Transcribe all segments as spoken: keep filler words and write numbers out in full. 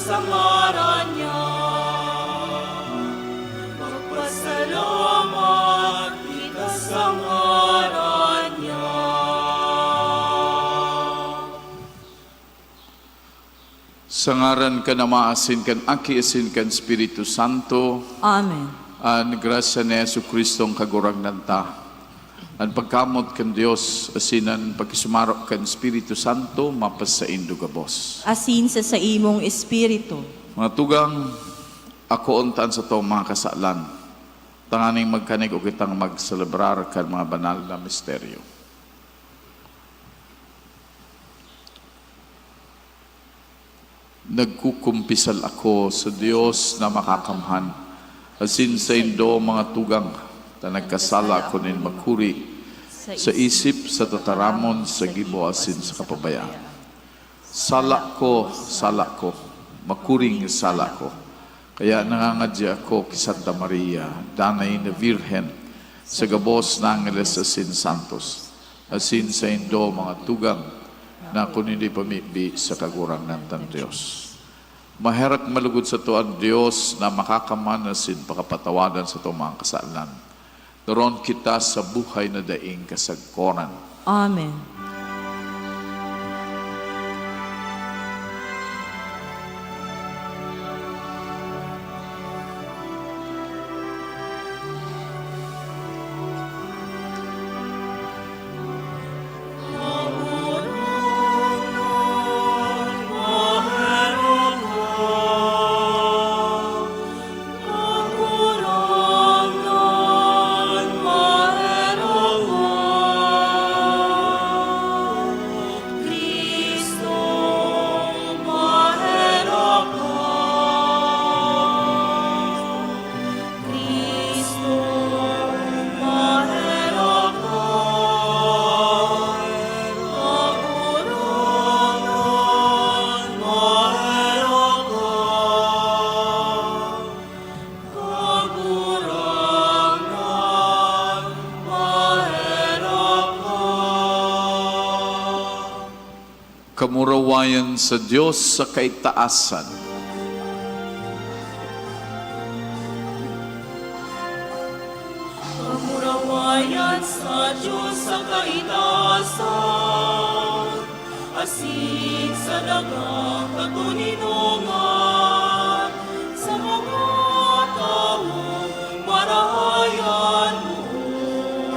sa ngaran niya. Magpasalamat kita sa ngaran niya. Sa ngaran kan Ama, asin kan Aki, asin kan Espiritu Santo. Amen. An grasya ni Jesu-Cristo an Kagurangnan ta, an pagkamoot kan Dios, asin an pakisumaro kan Espiritu Santo mapasaindo gabos. Asin sa saimong espiritu. Mga tugang, akoon ta an satong mga kasalan, tanganing magkanigog kitang magselebrar kan mga banal na misteryo. Nagkukumpisal ako sa Dios na Makakamhan, asin saindo, mga tugang, ta nagkasala ako nin makuri, sa isip, sa tataramon, sa gibo, asin sa kapabayaan. Sala ko, sala ko, makuring sala ko. Kaya nangangadya ako ki Santa Maria, Danay na Birhen, sa gabos na angeles asin santos, asin saindo, mga tugang, na ako nindo ipamibi sa Kagurangnan tang Dios. Maherak malugod sato an Dios na Makakamhan asin pakapatawadan satong mga kasalan. Duron kita sa buhay na daing kasagkoran. Amen. Kagurangnan, maherak ka. Kamurawayan sa Dios sa kaitaasan. Kamurawayan sa Dios sa kaitaasan. Asin sa dagang katoninongan, sa mga tawong marahay an buhok.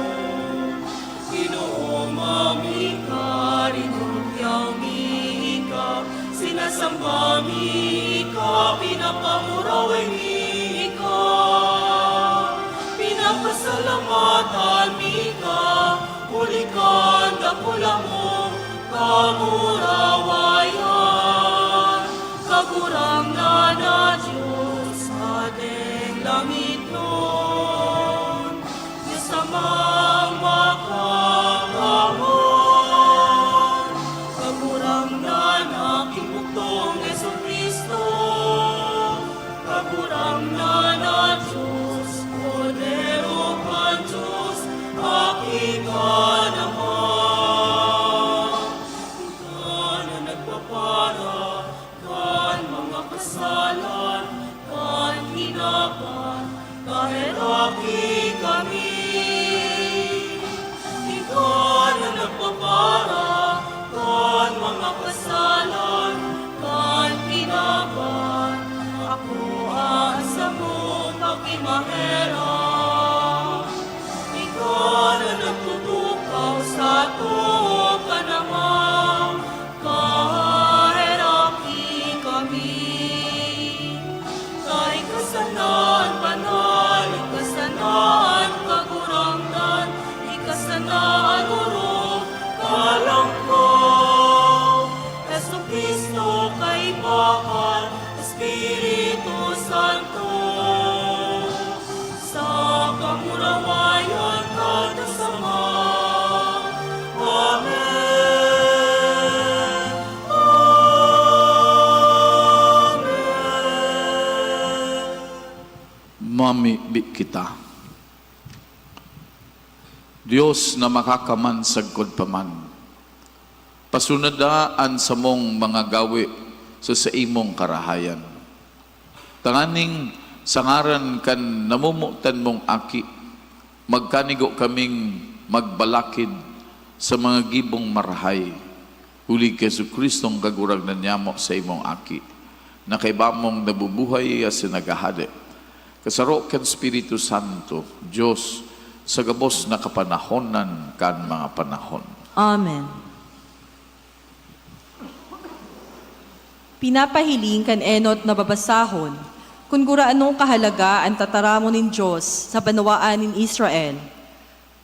Ginoo, mami ka, rinurugyang mi ka, sinasamba mi ka, pinapamuraway mi ka, pinapasalamatan mi ka, huli kan dakula mong kamurawayan, Kagurangnan na Dios, Hadeng langitnon, Dios Amang Makakamhan, Kagurangnan na Aki mong Jesu-Cristo, Kagurangnan na Dios, Kordero kan Dios, Aki ka naman. Ika na nagpapara kan mga kasalan kan kinaban, kaheraki kami. Ika na nagpapara kan mga kasalan kan kinaban, akoa an samong pakimaherak. Ika na nagtutukaw sa too kan Ama, kaheraki kami. Ta ika sana an banal, ika sana an Kagurangnan, ika sana an orog, galang ko. Jesu-Cristo, Kaiba kan Espiritu Santo, sa kamurawayan kan Dios Ama. Amen. Amen. Mamibi kita. Dios na Makakaman sagkod pa man, pasunada an samong mga gawe sa saimong karahayan. Tanganing sa ngaran kan namomotan mong Aki, magkanigo kaming magbalakid sa mga gibong marahay, huli ki Jesu-Cristong Kagurangnan nyamo, saimong Aki, na kaiba mong nabubuhay asin naghahade, kasaro kan Espiritu Santo, Dios, sa gabos na kapanahonan kan mga panahon. Amen. Pinapahiling kan enot na babasahon kun gurano kahalaga an tataramon nin Dios sa banwaan nin Israel.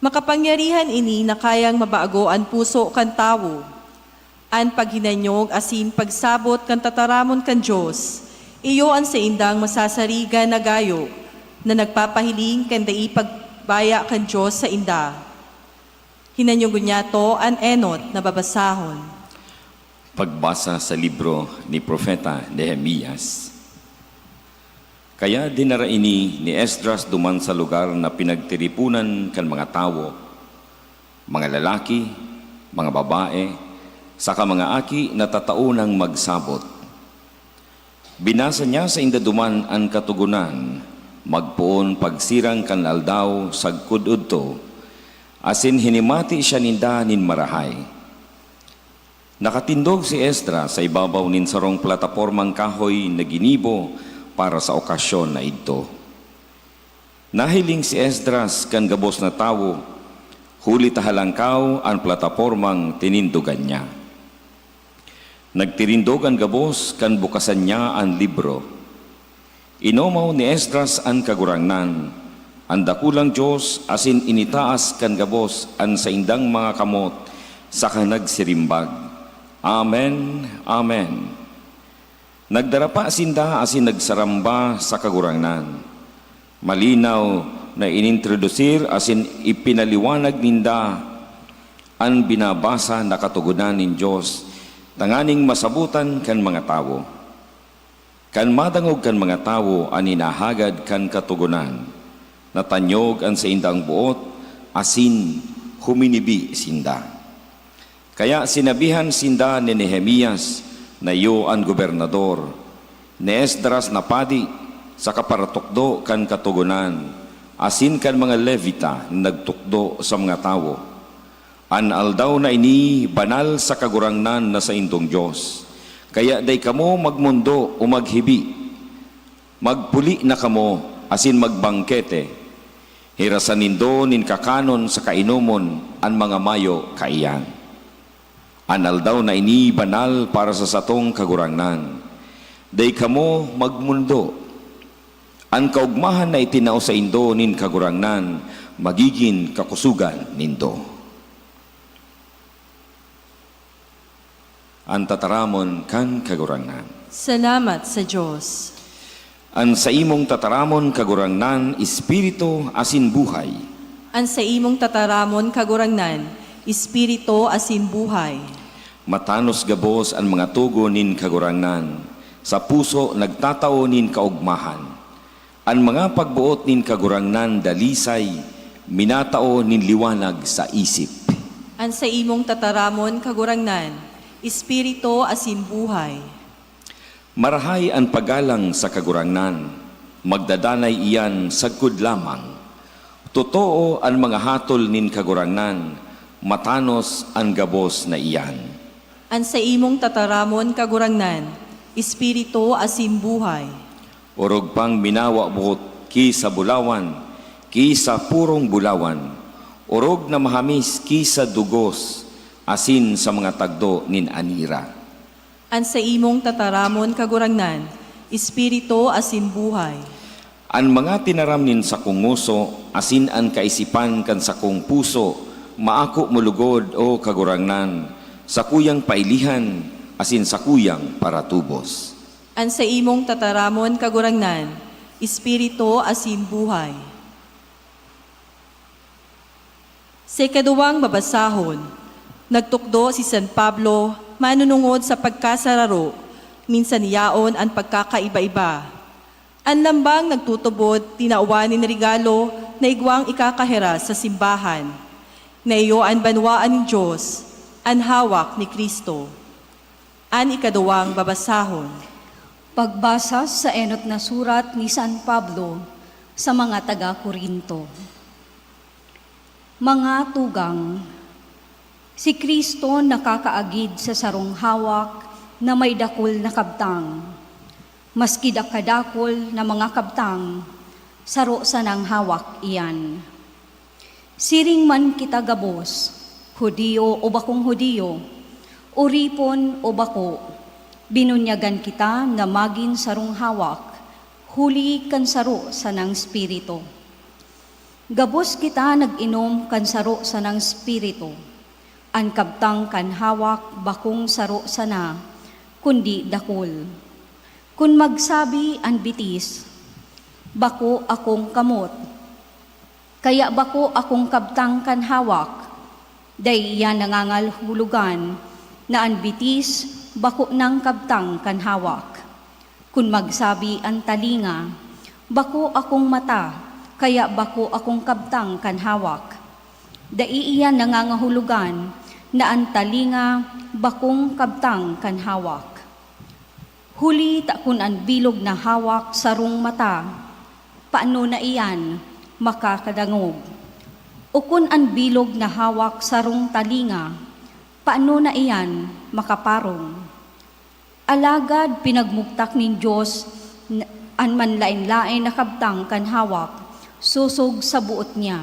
Makapangyarihan ini na kayang mabago an puso kan tawo. An paghinanyog asin pagsabot kan tataramon kan Dios, iyo an saindang masasarigan na gayo na nagpapahiling kan dai pagbaya kan Dios sainda. Hinanyogon niyato an enot na babasahon. Pagbasa sa libro ni Propeta Nehemias. Kaya dinara ini ni Esdras duman sa lugar na pinagtiriponan kan mga tawo, mga lalaki, mga babae, saka mga aki na tataonang magsabot. Binasa niya sainda duman an Katogonan, magpoon pagsirang kan aldaw sagkod udto, asin hinimati siya ninda nin marahay. Nakatindog si Esdras sa ibabaw nin sarong platapormang kahoy na ginibo para sa okasyon na idto. Nahiling si Esdras kan gabos na tawo, huli ta halangkaw an platapormang tinindogan niya. Nagtirindog an gabos kan bukasan niya an libro. Inomaw ni Esdras an Kagurangnan, an dakulang Dios, asin initaas kan gabos an saindang mga kamot saka nagsirimbag, "Amen, amen." Nagdarapa sinda asin nagsaramba sa Kagurangnan. Malinaw na inintrodusir asin ipinaliwanag ninda an binabasa na Katogonan nin Dios tanganing masabotan kan mga tawo. Kan madangog kan mga tawo an hinahagad kan Katogonan, natanyog an saindang boot asin huminibi sinda. Kaya sinabihan sinda ni Nehemias na iyo an gobernador, ni Esdras na padi, saka paratukdo kan Katogonan, asin kan mga Levita na nagtukdo sa mga tawo. An aldaw na ini banal sa Kagurangnan na saindong Dios. Kaya dai kamo magmondo o maghibi. Magpuli na kamo asin magbangkete. Hirasan nindo nin kakanon saka inomon an mga mayo kaiyan. An aldaw na ini banal para sa satong Kagurangnan. Dai kamo magmondo. An kaogmahan na itinao saindo nin Kagurangnan magigin kakusogan nindo. An tataramon kan Kagurangnan. Salamat sa Dios. An saimong tataramon, Kagurangnan, espiritu asin buhay. An saimong tataramon, Kagurangnan, espiritu asin buhay. Matanos gabos an mga togon nin Kagurangnan, sa puso nagtatao nin kaogmahan. An mga pagboot nin Kagurangnan dalisay, minatao nin liwanag sa isip. An saimong tataramon, Kagurangnan, espiritu asin buhay. Marahay an paggalang sa Kagurangnan, magdadanay iyan sagkod lamang. Totoo an mga hatol nin Kagurangnan, matanos an gabos na iyan. An saimong tataramon, Kagurangnan, espiritu asin buhay. Orog pang minawabot ki sa bulawan, ki sa purong bulawan, orog na mahamis ki sa dugos asin sa mga tagdo nin anira. An saimong tataramon, Kagurangnan, espiritu asin buhay. An mga tinaram nin sakong ngoso asin an kaisipan kan sakong puso, maako mo lugod, O Kagurangnan, sakuyang pailihan asin sakuyang paratubos. An saimong tataramon, Kagurangnan, espiritu asin buhay. Sa ikaduwang babasahon, nagtukdo si San Pablo manunungod sa pagkasararo, minsan yaon an pagkakaiba-iba. An lambang nagtutubod, tinawan nin regalo na igwang ikakahiras sa simbahan, na iyo an banwaan nin Dios, an hawak ni Cristo. An ikaduwang babasahon. Pagbasa sa enot na surat ni San Pablo sa mga taga Corinto. Mga tugang, si Cristo nakakaagid sa sarong hawak na may dakul na kabtang. Maski dakadakul na mga kabtang, saro sanang hawak iyan. Siring man kita gabos, Judio o bakong Judio, oripon o bako, binunyagan kita na magin sarong hawak, huli kan saro sanang Espiritu. Gabos kita nag-inom kan saro sanang Espiritu. An kabtang kan hawak bakong saro sana, kundi dakul. Kun magsabi an bitis, "Bako akong kamot, kaya bako akong kabtang kan hawak," dai iyan nangangahulugan na an bitis bako nang kabtang kan hawak. Kun magsabi an talinga, "Bako akong mata, kaya bako akong kabtang kan hawak," dai iyan nangangahulugan na an talinga bakong kabtang kan hawak. Huli ta kun an bilog na hawak sarong mata, paano na iyan makakadangog? O kun an bilog na hawak sarong talinga, paano na iyan makaparong? Alagad pinagmugtak nin Dios n-, an manlaen-laen na kabtang kan hawak sosog sa boot niya.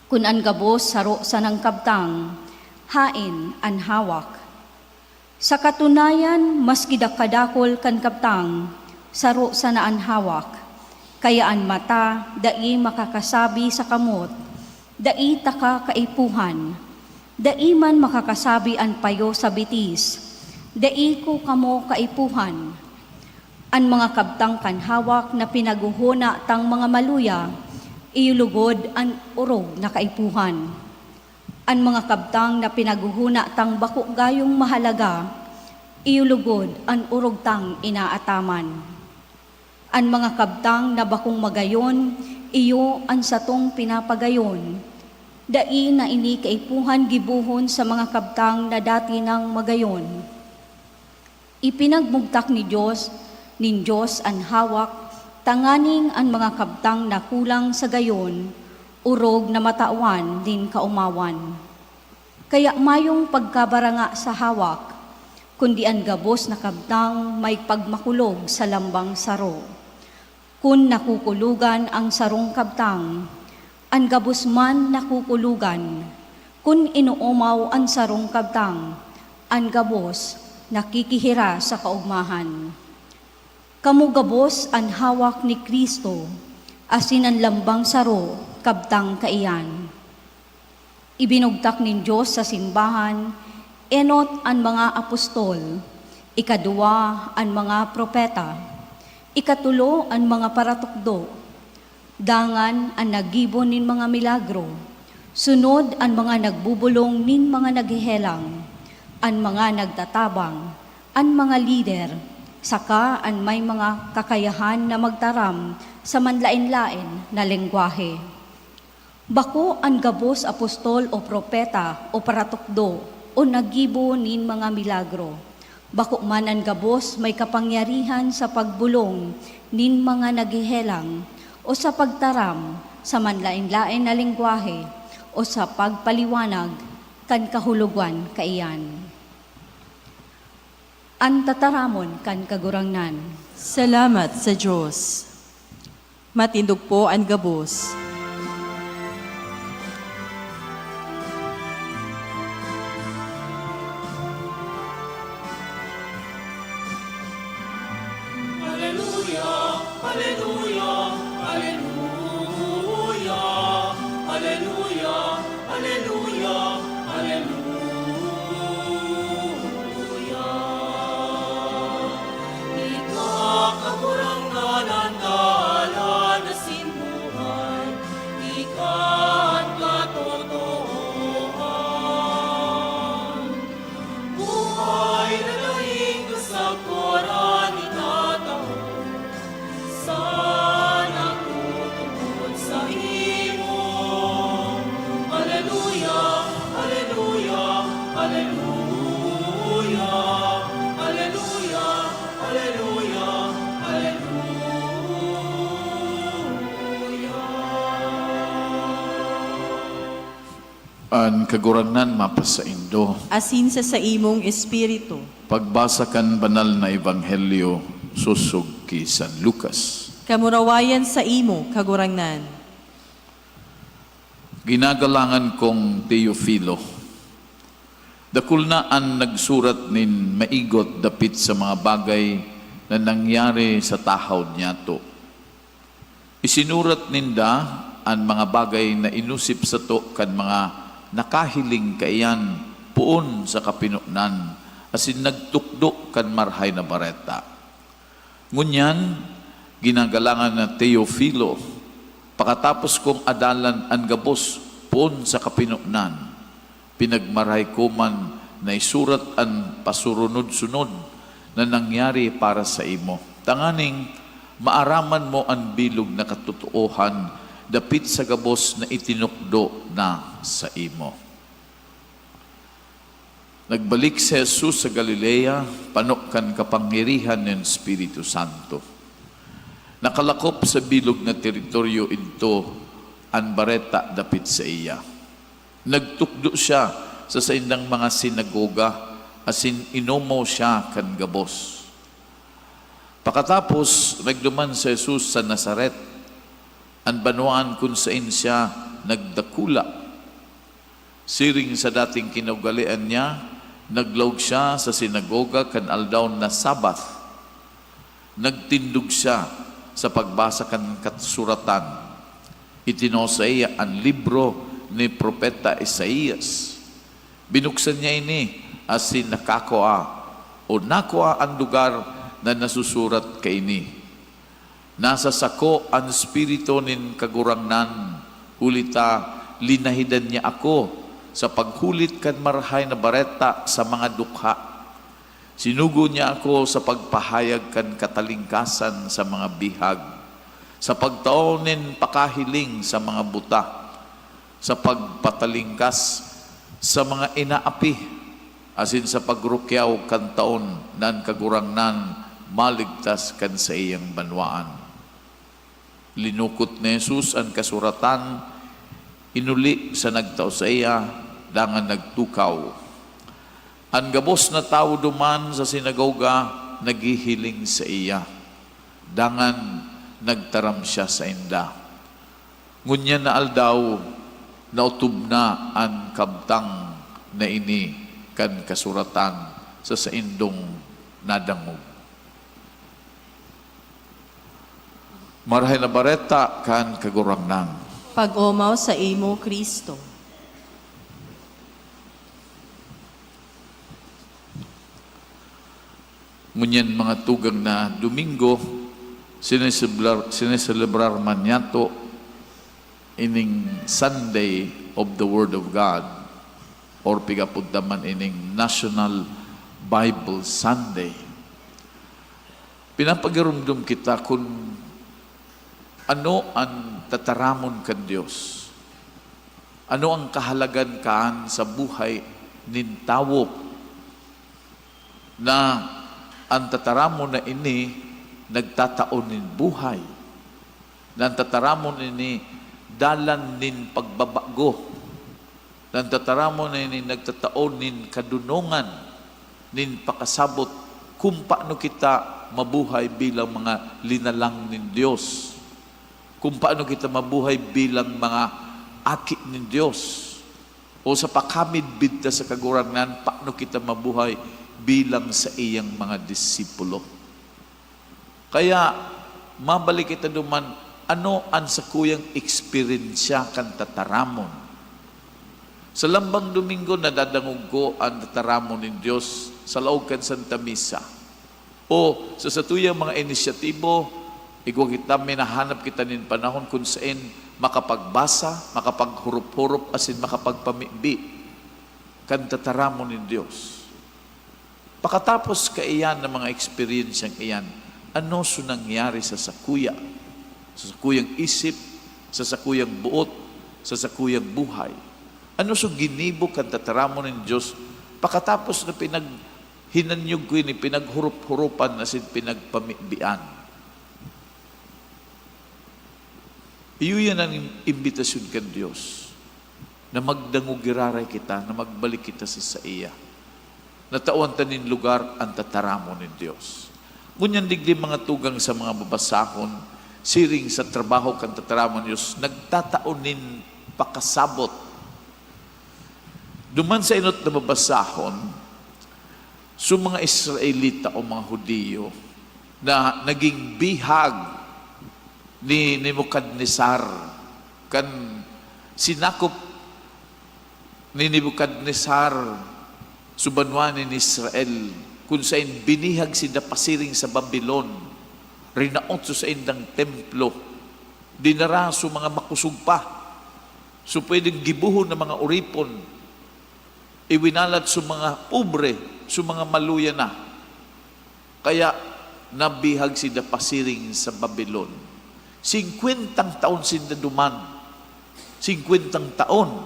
Kun an gabos saro sanang kabtang, haen an hawak. Sa katunayan, maski dakadakul kan kabtang, saro sana an hawak. Kaya an mata dai makakasabi sa kamot, "Dai taka kaipuhan." Dai man makakasabi an payo sa bitis, "Dai ko kamo kaipuhan." An mga kabtang kan hawak na pinaghohona tang mga maluya, iyo lugod an orog na kaipuhan. An mga kabtang na pinaghohona tang bako gayong mahalaga, iyo lugod an orog tang inaataman. An mga kabtang na bakong magayon, iyo an satong pinapagayon. Dai na ini kaipuhan gibohon sa mga kabtang na dati nang magayon. Ipinagmugtak ni Dios, nin Dios an hawak, tanganing an mga kabtang na kulang sa gayon, orog na matawan nin kaomawan. Kaya mayong pagkabaranga sa hawak, kundi an gabos na kabtang may pagmakulog sa lambang saro. Kun nakukulogan an sarong kabtang, an gabos man nakukulogan. Kun inoomaw an sarong kabtang, an gabos nakikihira sa kaogmahan. Kamo gabos an hawak ni Cristo, asin an lambang saro kabtang kaiyan. Ibinugtak nin Dios sa simbahan, enot an mga apostol, ikaduwa an mga propeta, ikatulo an mga paratukdo, dangan an naggibo nin mga milagro, sunod an mga nagbubolong nin mga naghehelang, an mga nagtatabang, an mga lider, saka an may mga kakayahan na magtaram sa manlaen-laen na lengwahe. Bako an gabos apostol o propeta o paratukdo o naggibo nin mga milagro. Bako man an gabos may kapangyarihan sa pagbolong nin mga naghehelang o sa pagtaram sa manlaen-laen na lengwahe o sa pagpaliwanag kan kahulogwan kaiyan. An tataramon kan Kagurangnan. Salamat sa Dios. Matindog po an gabos. Aleluya, aleluya, aleluya, aleluya, aleluya, aleluya. Ika, Kagurangnan, an dalan asin buhay, ika an katotoohan. Buhay na daing kasakoran itatao sa An Kagurangnan mapasaindo. Asin sa saimong espiritu. Pagbasa kan Banal na Ebanghelyo sosog ki San Lucas. Kamurawayan saimo, Kagurangnan. Ginagalangan kong Teofilo, dakul na an nagsurat nin maigot dapit sa mga bagay na nangyari sa tahaw niyato. Isinurat ninda an mga bagay na inosip sato kan mga nakahiling kaiyan poon sa kapinonan asin nagtukdo kan Marahay na Bareta. Ngunyan, ginagalangan na Teofilo, pakatapos kong adalan an gabos poon sa kapinonan, pinagmarahay ko man na isurat an pasurunod-sunod na nangyari para saimo, tanganing maaraman mo an bilog na katotoohan dapit sa gabos na itinukdo na saimo. Nagbalik si Jesus sa Galilea, pano kan kapangyarihan nin Espiritu Santo. Nakalakop sa bilog na teritoryo idto an bareta dapit saiya. Nagtukdo siya sa saindang mga sinagoga asin inomaw siya kan gabos. Pakatapos, nagduman si Jesus sa Nazaret, an banwaan kun saen siya nagdakula. Siring sa dating kinaugalean niya, naglaog siya sa sinagoga kan aldaw na Sabbath. Nagtindog siya sa pagbasa kan Kasuratan. Itinao saiya an libro ni Propeta Isaias. Binuksan niya ini asin nakakua o nakua an lugar na nasusurat kaini, "Nasa sako an Espiritu nin Kagurangnan, huli ta linahidan niya ako sa paghulit kan Marahay na Bareta sa mga dukha. Sinugo niya ako sa pagpahayag kan katalingkasan sa mga bihag, sa pagtao nin pakahiling sa mga buta, sa pagpatalingkas sa mga inaapi, asin sa pagrukyaw kan taon na an Kagurangnan maligtas kan saiyang banwaan." Linukot ni Jesus an kasuratan, inuli sa nagtao saiya, dangan nagtukaw. An gabos na tawo duman sa sinagoga naghihiling saiya, dangan nagtaram siya sainda, "Ngunyan na aldaw, naotob na an kabtang na ini kan kasuratan sa saindong nadangog." Marahay na Bareta kan Kagurangnan. Pag-omaw saimo, Cristo. Ngunyan, mga tugang na Domingo, sineseblar-, sineselebrar man niyato ining Sunday of the Word of God, or pigapod ta man ining National Bible Sunday. Pinapagiromdom kita kun ano an tataramon kan Dios. Ano ang kahalagan kan sa buhay nin tawo na an tataramon na ini nagtatao nin buhay? Na an tataramon ini dalan nin pagbabago, na an tataramon ini nagtatao nin kadunongan, nin pakasabot kung paano kita mabuhay bilang mga linalang nin Dios, kung paano kita mabuhay bilang mga aki nin Dios, o sa pakamidbid ta sa Kagurangnan, paano kita mabuhay bilang saiyang mga disipulo. Kaya, mabalik kita duman, ano an sakuyang eksperyensya kan tataramon? Sa lambang Domingo, nadadangog ko an tataramon nin Dios sa laog kan Santa Misa. O sa satuyang mga inisyatibo, igwa kita, minahanap kita nin panahon kun saen makapagbasa, makapaghurop-hurop, asin makapagpamibi kan tataramon nin Dios. Pakatapos kaiyan na mga eksperyensyang iyan, ano so nangyari sa sakuya, sa sakuyang isip, sa sakuyang buot, sa sakuyang buhay? Ano so ginibo kan tataramon nin Dios pakatapos na pinaghinanyog ko ini, pinaghurop-huropan asin pinagpamibian? Iyo yan ang im-, imbitasyon kan Dios. na magdangog giraray kita, na magbalik kita sa saiya. Natawan ta nin lugar an tataramon nin Dios. Ngunyan digdi, mga tugang, sa mga babasahon, siring sa trabaho kan tataramon Dios, nagtatao nin pakasabot. Duman sa enot na babasahon, so mga Israelita o mga Hudiyo na naging bihag ni Nebuchadnezzar, kan sinakop ni Nebuchadnezzar so banwa nin Israel, kun saen binihag sinda pasiring sa Babilon, rinaot so saindang templo, dinara so mga makosog pa, so pwedeng gibohon na mga oripon, iwinalat so mga pobre, so mga maluya na. Kaya nabihag sinda pasiring sa Babilon. Singkwentang taon sinda duman. Singkwentang taon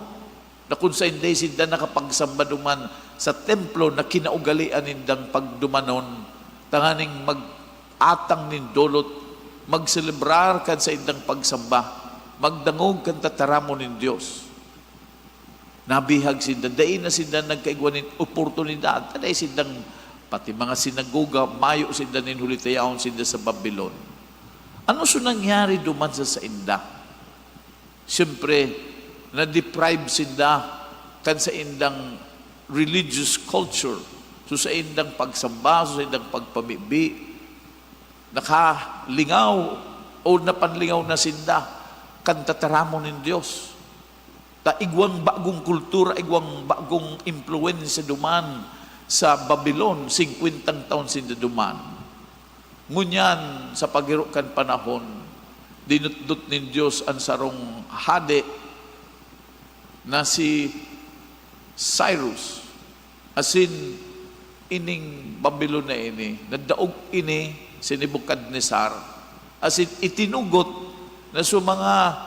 na kun saen dai sinda nakapagsamba duman sa templo na kinaugalean nindang pagdumanon, tanganing mag-atang nin dolot, magselebrar kan saindang pagsamba, magdangog kan tataramon nin Dios. Nabihag sinda, dai na sinda nagkaigwa nin oportunidad, ta dai sindang, pati mga sinagoga, mayo sinda nin huli ta yaon sinda sa Babilon. Ano so nangyari duman sa sainda? Siyempre, na-deprive sinda kan saindang religious culture. So, saindang pagsamba, so, saindang pagpamibi, nakalingaw o napanlingaw na sinda kan tataramon nin Dios. Ta igwang bagong kultura, igwang bagong impluwensya duman sa Babilon, singkwentang taon sinda duman. Ngunyan, sa paghiro kan panahon, dinutdot nin Dios an sarong hade na si Cyrus. Asin ining Babilon na ini, nadaog ini si Nebuchadnezzar, asin itinugot na so mga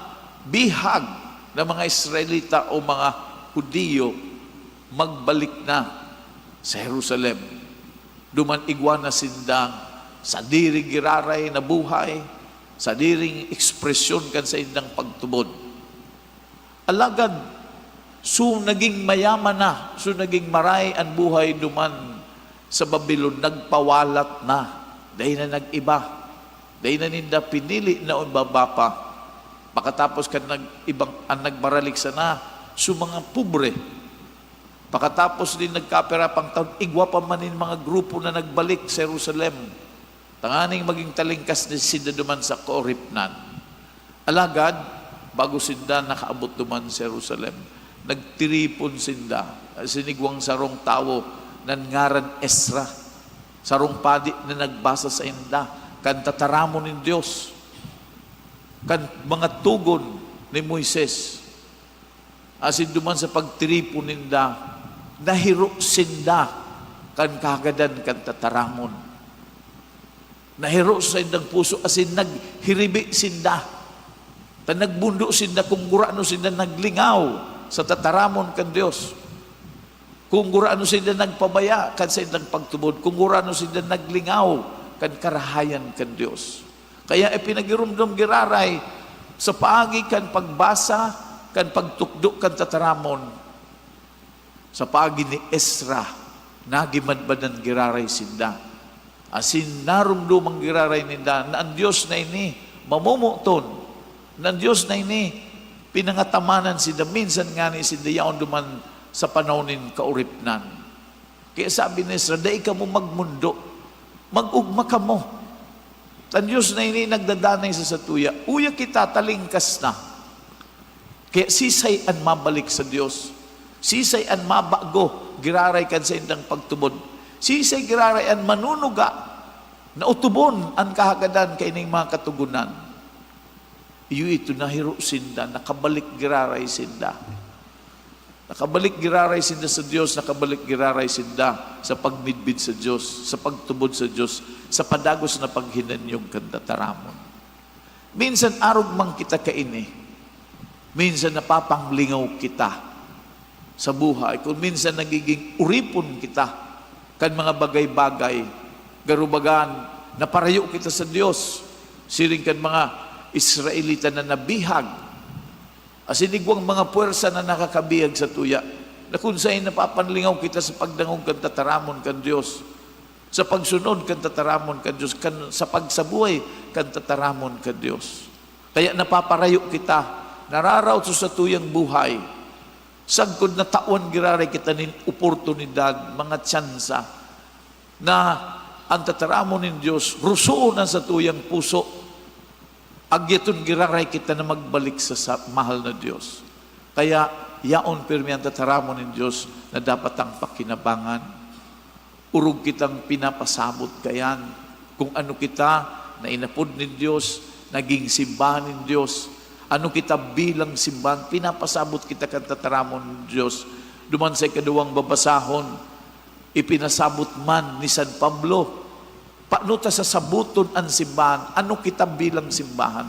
bihag na mga Israelita o mga Hudiyo magbalik na sa Jerusalem. Duman igwa na sindang sadiring giraray na buhay, sadiring ekspresyon kan saindang pagtubod. Alagad, so naging mayaman na, so naging maray an buhay duman sa Babilon, nagpawalat na, dai na nag-iba, dai na ninda pinili na iba pa. Pakatapos kan nag-, ibang, an nagmaralik sana, so mga pobre. Pakatapos nin nagkapirapang taon, igwa pa man nin mga grupo na nagbalik sa Jerusalem, tanganing maging talingkas ni sinda duman sa kaoripnan. Alagad, bago sinda nakaabot duman sa Jerusalem, nagtiripon sinda. Sinigwang sarong tawo na ngaran Ezra, sarong padi na nagbasa sainda kan tataramon nin Dios, kan mga togon ni Moises. Asin duman sa pagtiripon ninda, nahiro sinda kan kahagadan kan tataramon. Nahiro sa saindang puso asin naghiribi sinda. Ta nagbundo sinda kung gurano sinda naglingaw sa tataramon kan Dios. Kung gurano sinda nagpabaya kan saindang pagtubod, kung gurano sinda naglingaw kan karahayan kan Dios. Kaya ipinagiromdom giraray sa paagi kan pagbasa, kan pagtukdo kan tataramon. Sa paagi ni Ezra, nagimadmadan giraray sinda. Asin naromdoman giraray ninda na an Dios na ini mamomoton, na an Dios na ini pinangatamanan sinda, minsan ngani sinda yaon duman sa panahon nin kaoripnan. Kaya sabi ni Ezra, "Dai kamo magmundo, mag-ogma kamo. An Dios na ini nagdadanay sa satuya. Uya kita, talingkas na." Kaya sisay an mabalik sa Dios? Sisay an mabago giraray kan saindang pagtubod? Sisay giraray an manunuga na utubon an kahagadan kaining mga katogonan? Iyo ito, nahiro sinda, nakabalik giraray sinda. Nakabalik giraray sinda sa Dios, nakabalik giraray sinda sa pagmidbid sa Dios, sa pagtubod sa Dios, sa padagos na paghinanyog kan tataramon. Minsan arog man kita kaini, minsan napapanglingaw kita sa buhay, kung minsan nagiging uripon kita kan mga bagay-bagay, garubagan, naparayo kita sa Dios, siring kan mga Israelita na nabihag. Asin igwang mga puwersa na nakakabihag sa tuya, na kun saen napapanlingaw kita sa pagdangog kan tataramon kan Dios, sa pagsunod kan tataramon kan Dios, kan, sa pagsabuhay kan tataramon kan Dios. Kaya napaparayo kita, nararaot sa satuyang buhay, sagkod na tawan giraray kita nin oportunidad, mga tsansa, na an tataramon nin Dios, rusoon an satuyang puso, agyaton giraray kita na magbalik sa, sa mahal na Dios. Kaya, yaon pirmi an tataramon nin Dios na dapat tang pakinabangan. Orog kitang pinapasabot kaiyan. Kung ano kita na inapod nin Dios, naging simbahan nin Dios. Ano kita bilang simbahan, pinapasabot kita kan tataramon nin Dios. Duman sa ikaduwang babasahon, ipinasabot man ni San Pablo, paano ta sasaboton an simbahan? Ano kita bilang simbahan?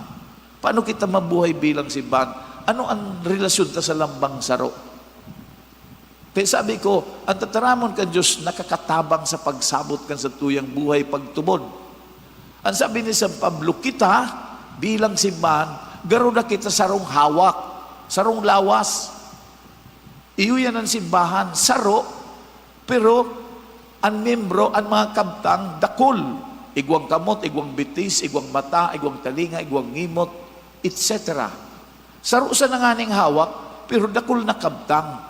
Paano kita mabuhay bilang simbahan? Ano an relasyon ta sa lambang saro? Kaya sabi ko, an tataramon kan Dios nakakatabang sa pagsabot kan satuyang buhay pagtubod. An sabi ni San Pablo, kita, bilang simbahan, garo na kita sarong hawak, sarong lawas. Iyo yan an simbahan, saro, pero an miyembro, an mga kabtang, dakul. Igwang kamot, igwang bitis, igwang mata, igwang talinga, igwang ngimot, et cetera. Saro sana nganing hawak, pero dakul na kabtang.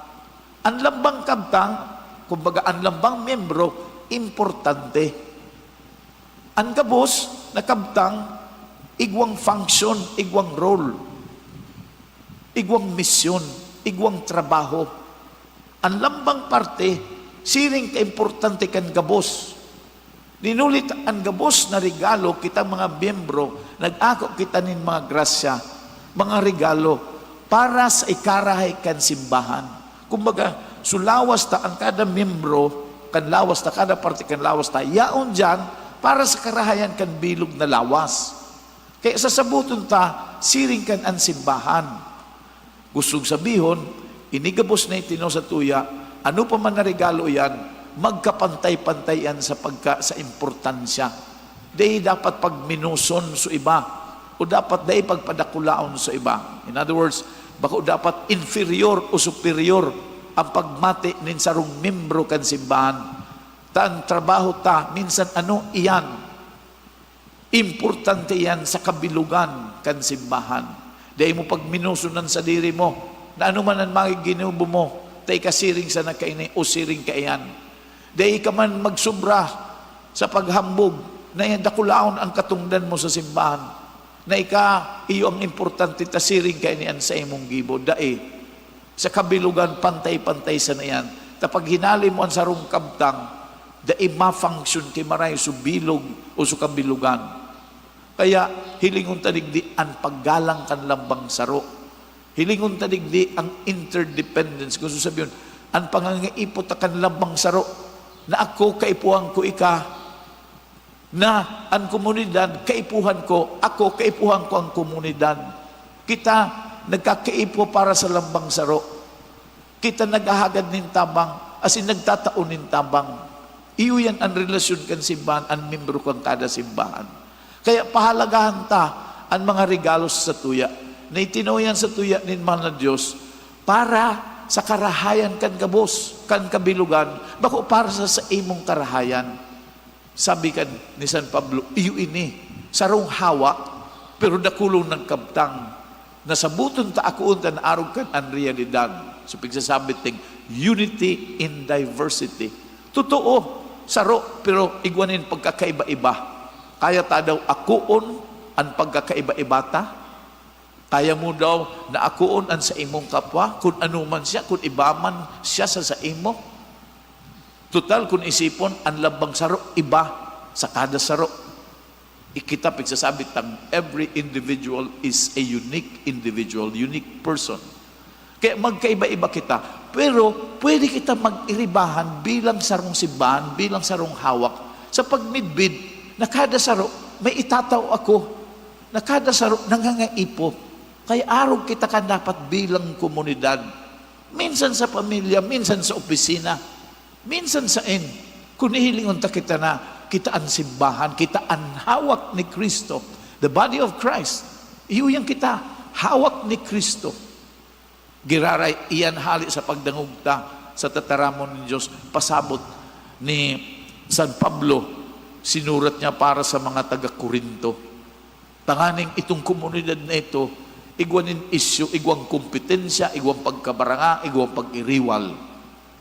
An lambang kabtang, kumbaga an lambang miyembro, importante. An gabos na kabtang, igwang function, igwang role, igwang misyon, igwang trabaho. An lambang parte, siring kaimportante kan gabos. Nin huli ta an gabos na regalo, kitang mga miyembro, nag-ako kita nin mga grasya, mga regalo, para sa ikarahay kan simbahan. Kumbaga, so lawas ta, an kada miyembro kan lawas ta, kada parte kan lawas ta, yaon diyan para sa karahayan kan bilog na lawas. Kaya sasaboton ta, siring kan an simbahan. Gustong sabihon, ini gabos na itinao sa tuya, ano pa man na regalo iyan, magkapantay-pantay iyan sa pagka-, sa importansya. Dai dapat pagminoson so iba, o dapat dai pagpadakulaon so iba. In other words, bako dapat inferior o superior an pagmati nin sarong miyembro kan simbahan. Ta an trabaho ta, minsan ano iyan, importante iyan sa kabilogan kan simbahan. Dai mo pagminoson an sadiri mo, na ano man an mga ginibo mo, ta ika siring sana kaini o siring kaiyan. Dai ka man magsobra sa paghambog na iyan dakulaon an katongdan mo sa simbahan, na ika, iyo ang importante ta siring kaini an saimong gibo. Dai. Sa kabilogan, pantay-pantay sana iyan. Ta pag hinale mo an sarong kabtang, dai ma-function ki maray so bilog o so kabilogan. Kaya hilingon ta digdi an paggalang kan lambang saro. Hilingon ta digdi ang interdependence. Gusto sabihon, an pangangaipo ta kan lambang saro, na ako, kaipuhan ko ika, na an komunidad, kaipuhan ko, ako, kaipuhan ko an komunidad. Kita nagkakaipo para sa lambang saro. Kita naghahagad nin tabang, asin nagtatao nin tabang. Iyo yan an relasyon kan simbahan, an membro kan kada simbahan. Kaya pahalagahan ta an mga regalo sa tuya, na itinao yan sa tuya nin mahal na Dios para sa karahayan kan gabos, kan kabilogan, bako para sa saimong karahayan. Sabi kan ni San Pablo, "Iyo ini, sarong hawak, pero dakulon nagkabtang. Nasaboton ta akoon ta naarog kan an realidad." So, pigsasabi ting unity in diversity. Totoo, saro, pero igwa nin pagkakaiba-iba. Kaya ta daw akoon an pagkakaiba-iba ta? Kaya mo daw na akoon an saimong kapwa, kun ano man siya, kun iba man siya sa saimo? Total, kun isipon, an lambang saro iba sa kada saro. Ikita, pigsasabi tang every individual is a unique individual, unique person. Kaya magkaiba-iba kita, pero pwede kita mag-iribahan bilang sarong simbahan, bilang sarong hawak, sa pagmidbid na kada saro may itatao ako, na kada saro nangangaipo. Kaya arog kita kan dapat bilang komunidad. Minsan sa pamilya, minsan sa opisina, minsan saen. Kun hihilingon ta kita na, kita an simbahan, kita an hawak ni Cristo, the body of Christ. Iyo yan kita, hawak ni Cristo. Giraray iyan hali sa pagdangog ta sa tataramon nin Dios. Pasabot ni San Pablo, sinurat niya para sa mga taga Corinto. Tanganing itong komunidad na ito, igwa nin isyu, igwang kompetensya, igwang pagkabaranga, igwang pag-iriwal.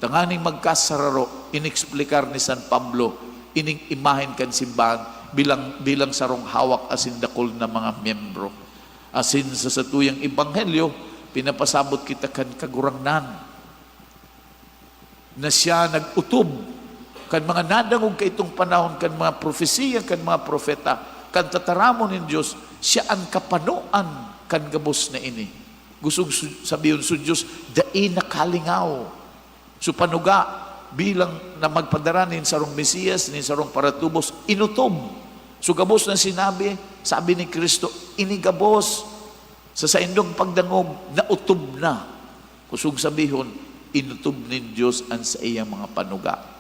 Tanganing magkasararo, ineksplikar ni San Pablo ining imahen kan simbahan bilang, bilang sarong hawak asin dakul na mga miyembro. Asin sa satuyang ebanghelyo, pinapasabot kita kan Kagurangnan na siya nag-otob kan mga nadangog kaitong panahon, kan mga propesiya, kan mga propeta, kan tataramon nin Dios, siya an kapanoan kan gabos na ini. Gustong su-, sabihon sa Dios, dai nakalingaw. So, panuga bilang na magpadara nin sarong Mesiyas, nin sarong paratubos, inotob. So, gabos na sinabi, sabi ni Cristo, ini gabos sa saindong pagdangog, naotob na. Kusog sabihon, inotob nin Dios an saiyang mga panuga.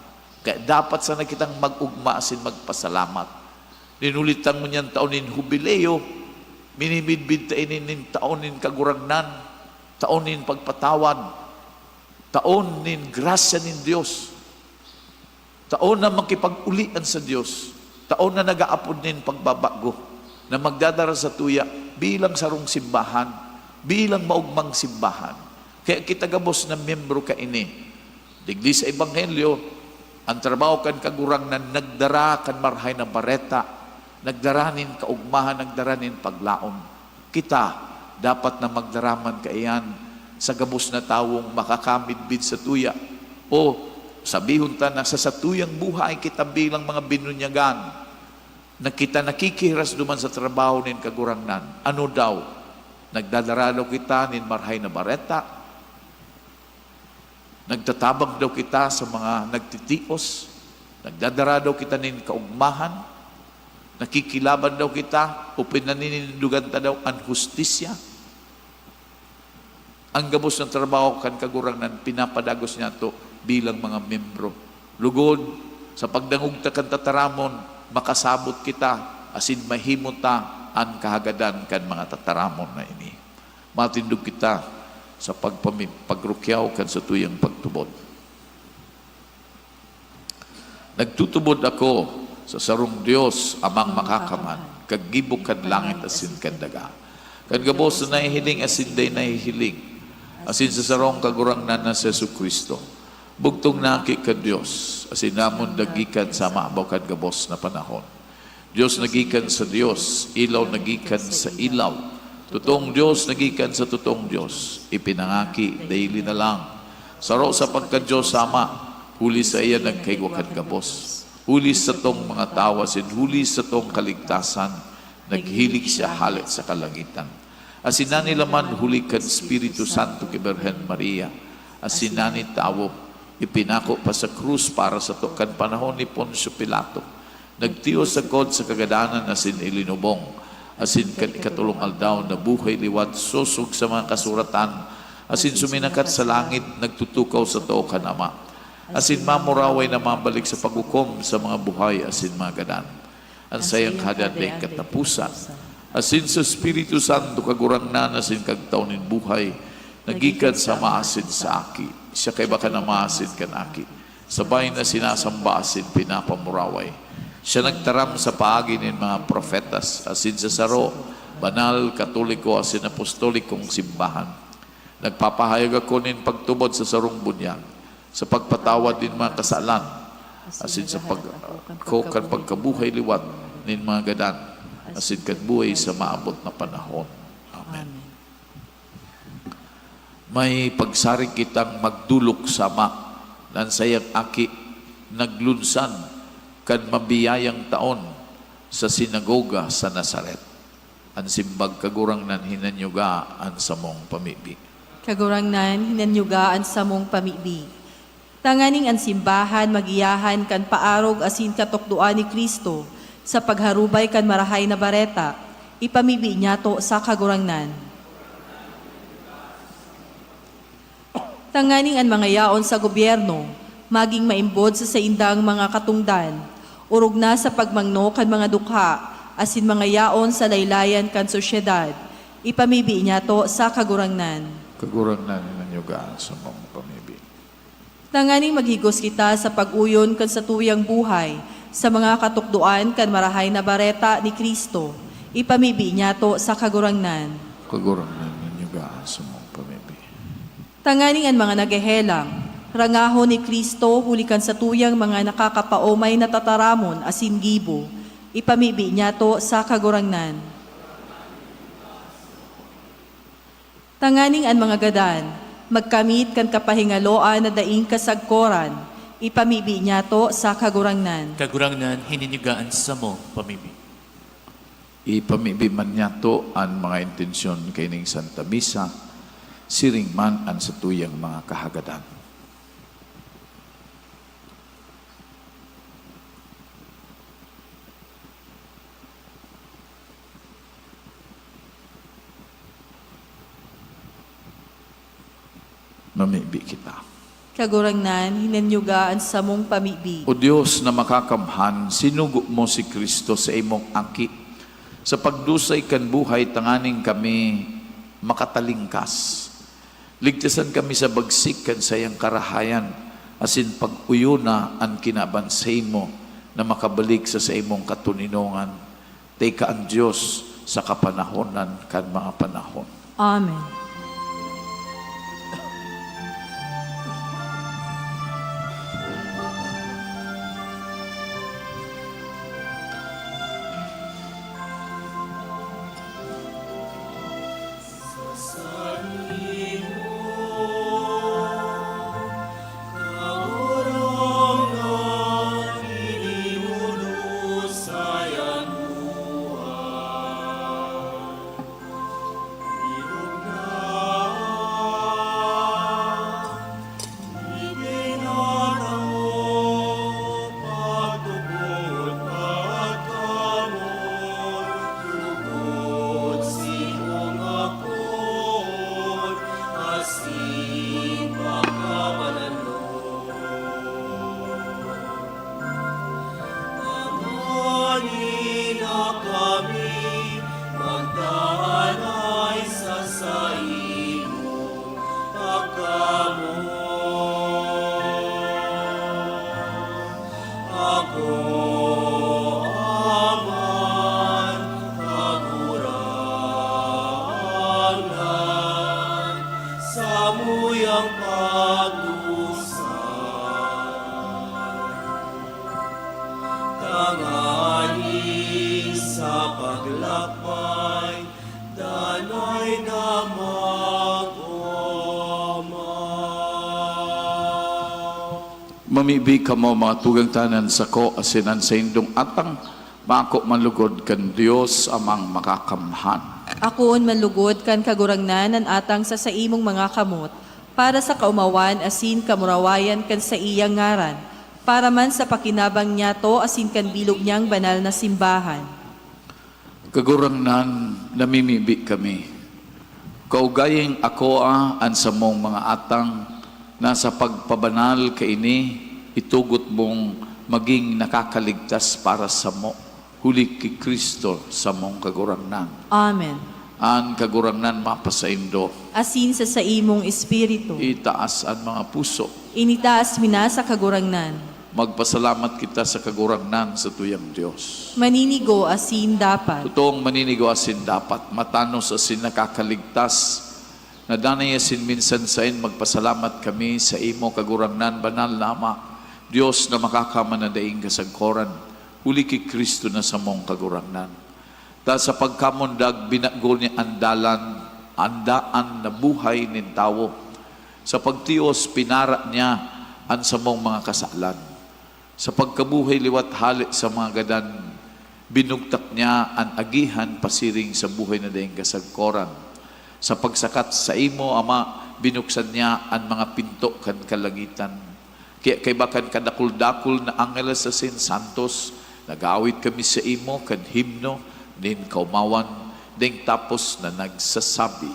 Kaya dapat sana kitang mag-ugma asin magpasalamat. Nin huli ta ngunyan taon nin Hubileo, minimidbid ta ini nin taon nin Kagurangnan, taon nin pagpatawad, taon nin grasya nin Dios, taon na makipag-ulian sa Dios, taon na nag-aapod nin pagbabago, na magdadara sa tuya bilang sarong simbahan, bilang maogmang simbahan. Kaya kita gabos na miyembro kaini. Digdi sa Ebanghelyo, ang trabaho kan Kagurangnan nagdara kan Marahay na Bareta, nagdara nin kaogmahan, nagdara nin paglaom. Kita, dapat na magdara man kaiyan sa gabos na tawong makakamidbid sa tuya. O, sabihon ta na sa satuyang buhay kita bilang mga binunyagan, na kita nakikihiras duman sa trabaho nin Kagurangnan. Ano daw? Nagdadara daw kita nin Marahay na Bareta? Nagtatabang daw kita sa mga nagtitios? Nagdadara daw kita nin kaogmahan? Nakikilaban daw kita? O pinaninindogan ta daw an hustisya? Ang gabos na trabaho kan Kagurangnan pinapadagos niyato bilang mga miyembro. Lugod, sa pagdangog ta kan tataramon, makasabot kita asin mahimo ta an kahagadan kan mga tataramon na ini. Matindog kita sa pagpami-, pagrukyaw kan satuyang pagtubod. Nagtutubod ako sa sarong Dios, Amang Makakaman, kag gibo kan langit asin kan daga, kan gabos na nahihiling asin dai nahihiling, asin sa sarong Kagurangnan na si Jesu-Cristo, bugtong na Aki kan Dios, asin namon na gikan sa mabaw kan gabos na panahon. Dios na gikan sa Dios, ilaw na gikan sa ilaw, totoong Dios na gikan sa totoong Dios, ipinangaki daily na lang. Saro sa pagka-Dios Ama, huli saiya nagkaigwa kan gabos. Huli satong mga tawo asin huli satong kaligtasan, naghilig siya hale sa kalangitan. Asin nani laman huli kan Espiritu Santo ki Birhen Maria, asin nani tawo, ipinako pa sa krus para sato kan panahon ni Poncio Pilato. Nagtios sagkod sa kagadanan asin ilinubong, asin kan ikatolong aldaw nabuhay liwat sosog sa mga kasuratan, asin suminakat sa langit, nagtutukaw sato kan Ama. Asin mamuraway na mabalik sa paghukom sa mga buhay asin mga gadan. An saiyang hadan daing kataposan. Asin sa Espiritu Santo, Kagurangnan asin Kagtao nin buhay, na gikan sa Ama asin sa Aki, siya kaiba kan Ama asin kan Aki, sabay na sinasamba asin pinapamuraway. Siya nagtaram sa paagi nin mga profetas, asin sa saro, banal, katoliko asin apostolikong simbahan. Nagpapahayag ako nin pagtubod sa sarong bunyag, sa pagpatawad nin mga kasalan, asin sa pag-, ko kan pagkabuhay liwat nin mga gadan, asin kan buhay sa maabot na panahon. Amen. May pagsarig kitang magdolok sa Ama, na an saiyang Aki naglunsan kan mabiyayang taon sa sinagoga sa Nazaret. An simbag, Kagurangnan, hinanyuga an samong pamibi. Kagurangnan, hinanyuga an samong pamibi. Tanganing an simbahan magiyahan kan paarog asin katukdoan ni Cristo sa pagharubay kan Marahay na Bareta, ipamibi niyato sa Kagurangnan. Tanganing an mga yaon sa gobyerno magin maimbod sa saindang mga katongdan, orog na sa pagmangno kan mga dukha asin mga yaon sa laylayan kan sosyedad, ipamibi niyato sa Kagurangnan. Kagurangnan, Gaan sa mga pamibi. Tanganing maghigos kita sa pag-uyon kan satuyang buhay sa mga katukdoan kan Marahay na Bareta ni Cristo, ipamibi niyato sa Kagurangnan. Kagurangnan, ninyo gaan sa mga pamibi. Tanganing an mga naghehelang, rangahon ni Cristo huli kan satuyang mga nakakapaomay na tataramon asin gibo, ipamibi niyato sa Kagurangnan. Tanganing an mga gadan, magkamit kan kapahingaloan na daing kasagkoran, ipamibi niyato sa Kagurangnan. Kagurangnan, hininyoga an samo pamibi. Ipamibi man niyato an mga intensyon kaining Santa Misa, siring man an satuyang mga kahagadan. Mamibi kita. Kagurangnan, hinanyoga an samong pamibi. O Dios na makakamhan, sinugo mo si Cristo sa imong Aki sa pagdusay kan buhay tanganing kami makatalingkas. Ligtasan kami sa bagsik kan saiyang karahayan, asin pag-uyona an kinaban saimo na makabalik sa saimong katoninongan. Tika an Dios sa kapanahonan kan mga panahon. Amen. Tanganing kami magdanay sa saimong pagkamoot. Ako, Ama, Kagurangnan, samuyang pagdusa. Tanganing sa paglakbay, danay na mag-oma. Mamibi kamo, mga tugang, ta an sako asin an saindong atang maako man lugod kan Dios Amang Makakamhan. Akoon man lugod kan Kagurangnan an atang sa saimong mga kamot, para sa kaomawan asin kamurawayan kan saiyang ngaran, para man sa pakinabang niyato asin kan bilog niyang banal na simbahan. Kagurangnan, namimibi kami. Kaugaying akoa an samong mga atang na sa pagpabanal kaini, itugot mong maging nakakaligtas para samo. Huli ki Cristo, samong Kagurangnan. Amen. An Kagurangnan mapasaindo. Asin sa saimong espiritu. Itaas an mga puso. Initaas mi na sa Kagurangnan. Magpasalamat kita sa Kagurangnan, satuyang Dios. Maninigo asin dapat. Totoong maninigo asin dapat, matanos asin nakakaligtas, na danay asin minsan saen magpasalamat kami sa imo, Kagurangnan, banal na Ama, Dios na makakaman na daing kasagkoran, huli ki Cristo na samong Kagurangnan. Ta sa pagkamundag, binago niya an dalan, an daan na buhay nin tawo. Sa pagtios, pinara niya an samong mga kasalan. Sa pagkabuhay liwat hale sa mga gadan, binugtak niya an agihan pasiring sa buhay na daing kasagkoran. Sa pagsakat saimo, Ama, binuksan niya an mga pinto kan kalangitan. Kaya kaiba kan kadakul-dakul na angeles asin santos, nag-aawit kami saimo kan himno nin kaomawan, ding tapos na nagsasabi,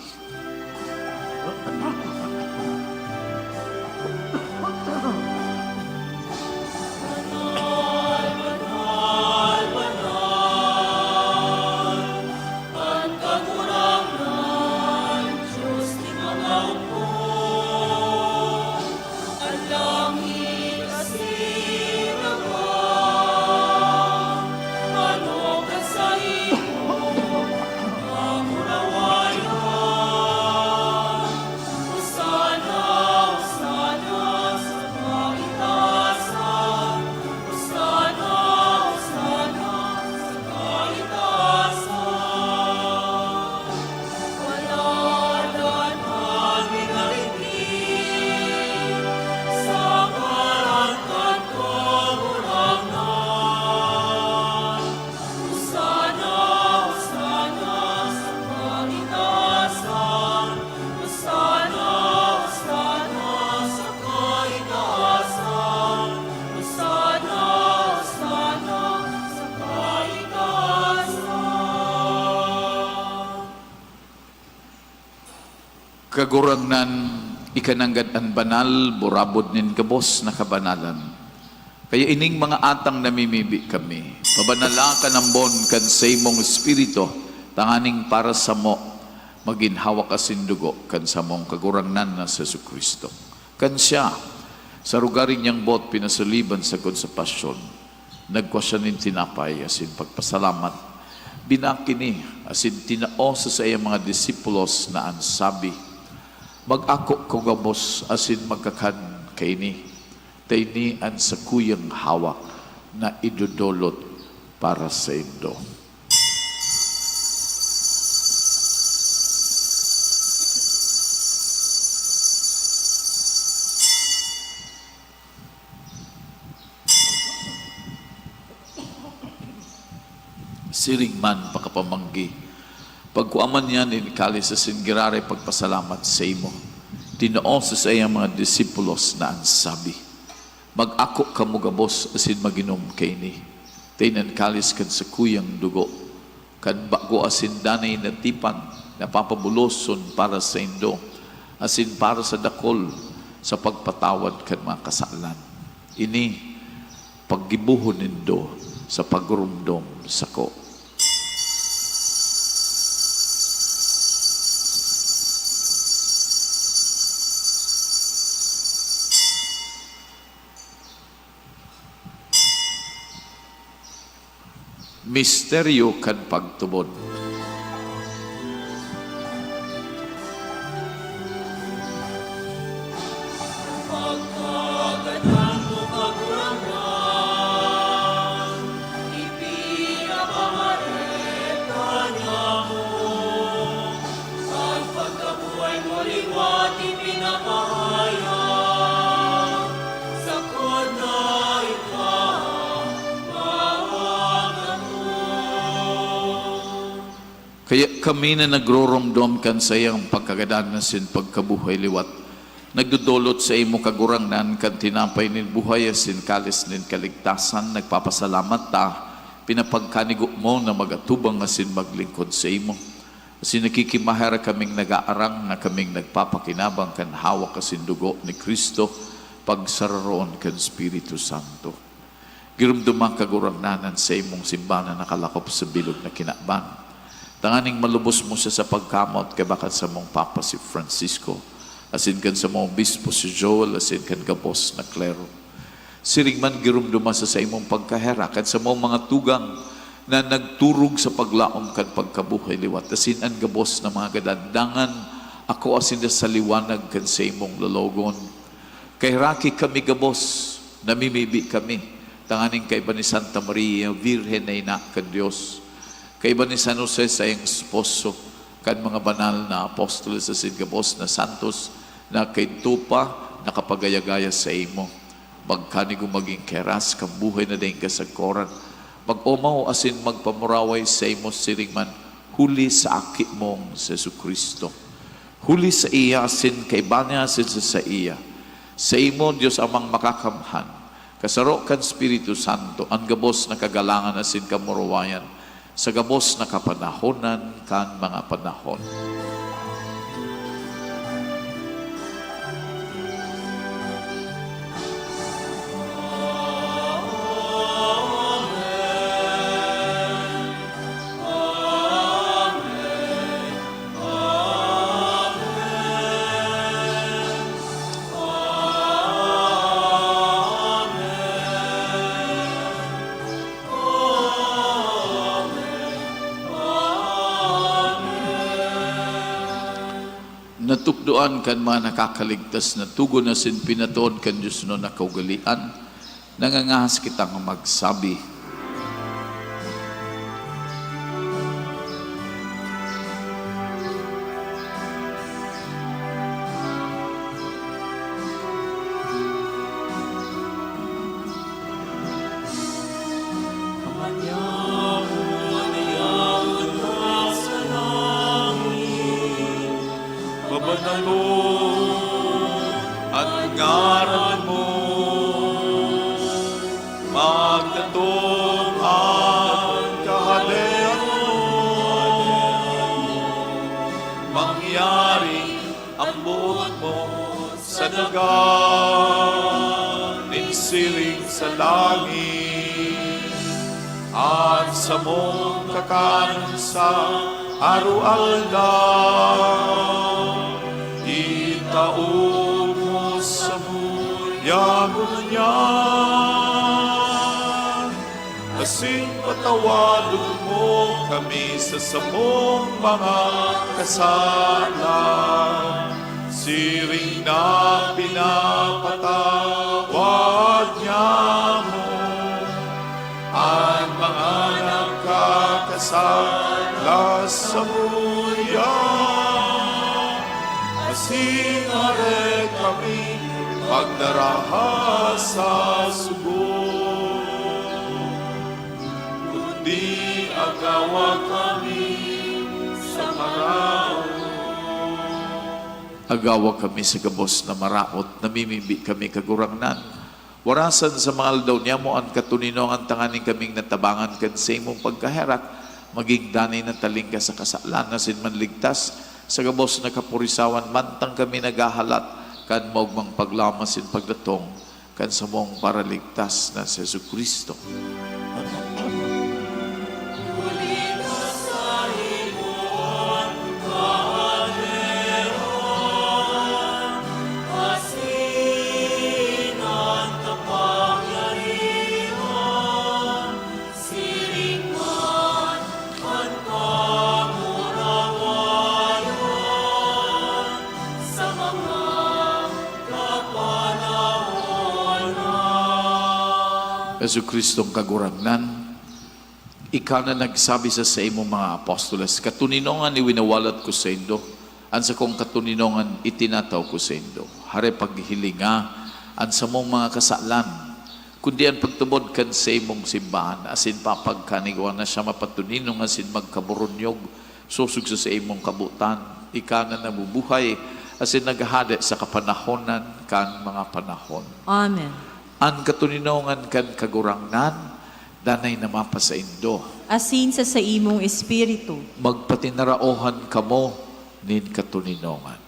Kagurangnan, ika nanggad an banal, burabod nin gabos na kabanalan. Kaya ining mga atang namimibi kami, pabanala kan ambon kan saimong Espiritu, tanganing para samo magin hawak asin dugo kan samong Kagurangnan na si Jesu-Cristo. Kan siya, sa rugaring niyang boot pinasoliban sagkod sa pasyon, nagkua siya nin tinapay asin pagpasalamat, binakini asin tinao sa saiyang mga disipulos na an sabi, "Mag-ako kamo gabos asin magkakan kaini, ta ini an sakuyang hawak na idodolot para saindo." Siring man pakapamanggi, pagkua man niya nin kalis asin giraray pagpasalamat saimo, tinao sa saiyang mga disipulos na an sabi, "Mag-ako kamo gabos asin mag-inom kaini, ta ini an kalis kan sakuyang dugo, kan bago asin danay na tipan na papabuloson para saindo asin para sa dakul sa pagpatawad kan mga kasalan. Ini paggibohon nindo sa pagromdom sako." Misteryo kan pagtubod. Kaya kami na nagroromdom kan saiyang pagkagadan asin pagkabuhay liwat, nagdodolot saimo, Kagurangnan, kan tinapay nin buhay asin kalis nin kaligtasan, nagpapasalamat ta, pinapagkanigo mo na mag-atubang asin maglingkod saimo. Asin nakikimaherak kaming nag-aarang na kaming nagpapakinabang kan hawak asin dugo ni Cristo, pagsararoon kan Espiritu Santo. Giromdoma, Kagurangnan, an saimong simbahan na nakalakop sa bilog na kinaban, tanganing malubos mo siya sa pagkamoot kaiba kan samong Papa si Francisco, asin kan samong Obispo si Joel, asin kan gabos na klero. Siring man, giromdoma sa saimong pagkaherak an samong mga tugang na nagturog sa paglaom kan pagkabuhay liwat, asin an gabos na mga gadan, dangan ako asin sa liwanag kan saimong lologon. Kaheraki kami gabos, namimibi kami, tanganing kaiba ni Santa Maria, Birhen na ina kan Dios, kaiba ni San Jose, saiyang esposo, kan mga banal na apostoles asin gabos na santos na kaidto pa nakapagaya-gaya saimo, magkanigo magin kaheras kan buhay na daing kasagkoran, mag-omaw asin magpamuraway saimo siring man huli sa Aki mong si Jesu-Cristo. Huli saiya asin kaiba niya asin sa saiya, saimo, Dios Amang Makakamhan, kasaro kan Espiritu Santo, an gabos na kagalangan asin kamurawayan sa gabos na kapanahonan kan mga panahon. Natukdoan kan mga nakakaligtas na togon asin pinatoon kan diosnon na kaugalean, nangangahas kitang magsabi, Pabanalon an ngaran mo. Magdatong an kahalean mo. Mangyari ang Daga nin siring sa langit, an samong kakanon sa aroaldaw, itao mo samo, yaon ngunyan. Asin patawadon mo kami sa samong mga kasalan, siring na pinapatawad niamo an mga nagkakasala samuya. Asin arog kami pagdaraha sa sugo, kundi agawa kami sa maraot. Agawa kami sa gabos na maraot, namimibi kami, Kagurangnan. Warasan sa mga aldaw niamo an katoninongan, tanganing kaming natabangan kan saimong pagkaherak, magin danay na taling ka sa kasalan, asin manligtas sa gabos na kapurisawan, mantang kami naghahalat kan maogmang paglaom asin pagdatong kan samong Paraligtas na si Jesu-Cristo. Jesu-Cristong Kagurangnan, ika na nagsabi sa saimong mga apostoles, "Katoninongan iwinawalat ko saindo, an sakong katoninongan itinataw ko saindo." Hare paghihilinga an samong mga kasalan, kundi an pagtubod kan saimong simbahan, asin papagkanigwa na siya mapatoninong asin magkaburunyog sosog sa saimong kabotan. Ika na nabubuhay asin naghahade sa kapanahonan kan mga panahon. Amen. An katoninongan kan Kagurangnan danay na mapasaindo. Asin sa saimong espiritu. Magpatinaraohan kamo nin katoninongan.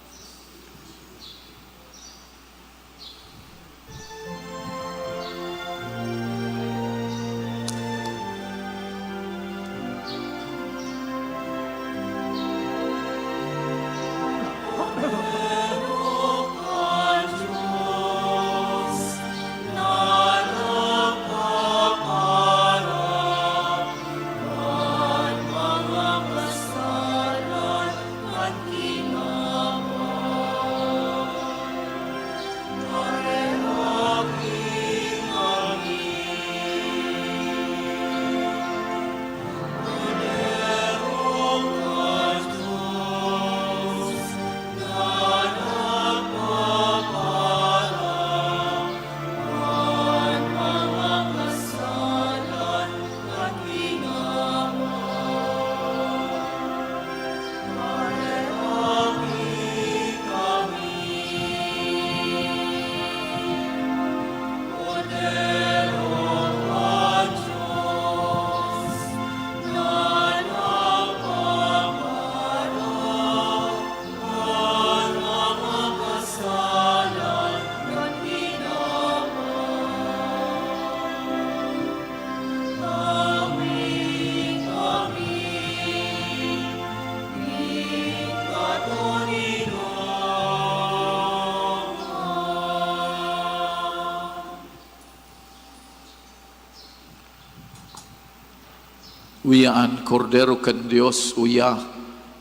Uya an Kordero kan Dios, uya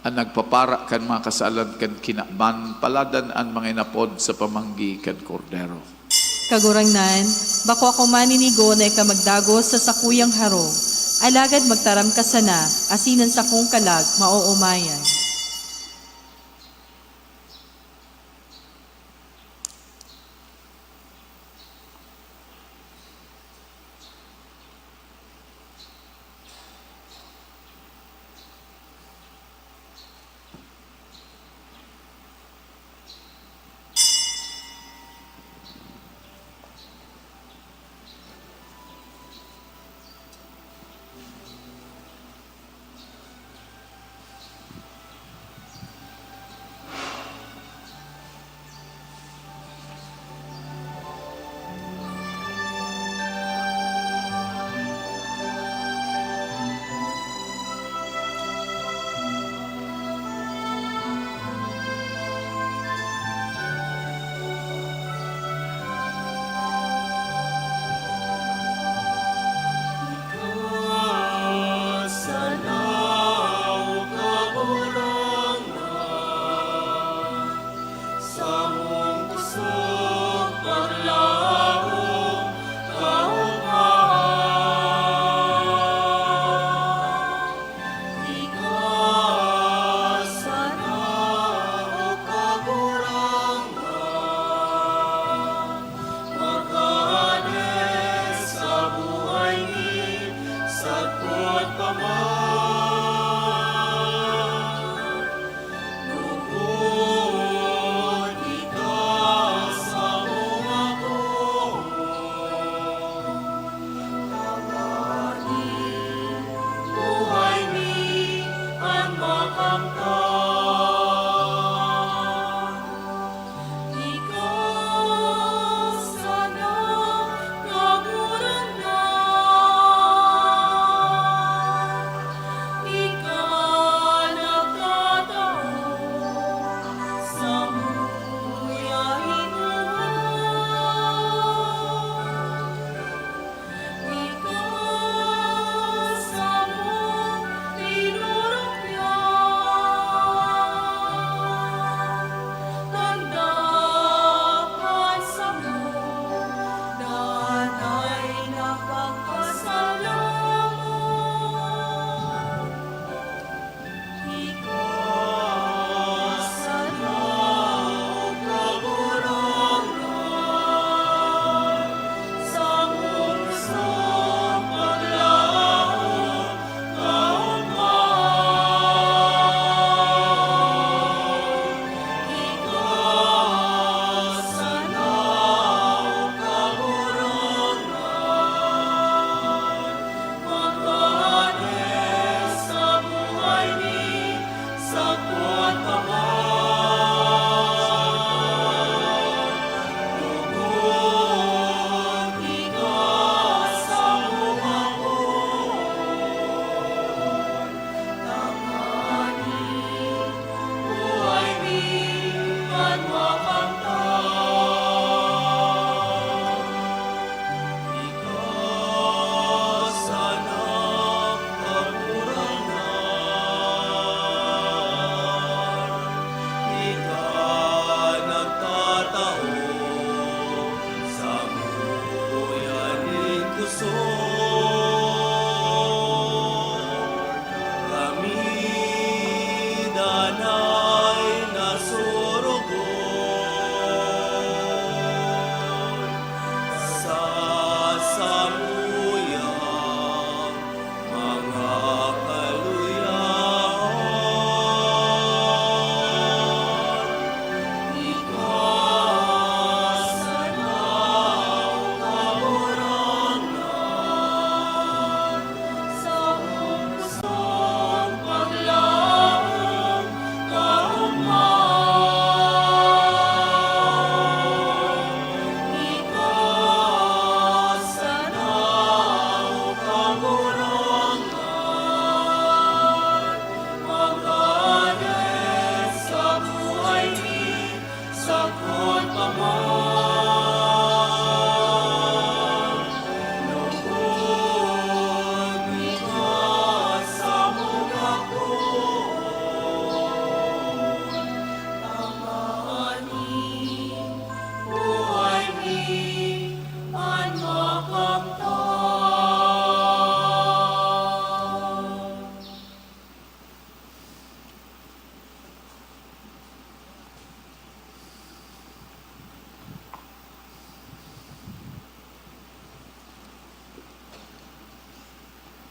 an nagpapara kan mga kasalan kan kinaban. Paladan an mga inapod sa pamanggi kan Kordero. Kagurangnan, bako ako maninigo na ika magdagos sa sakuyang harong, alagad magtaram ka sana, asin an sakong kalag maoomayan.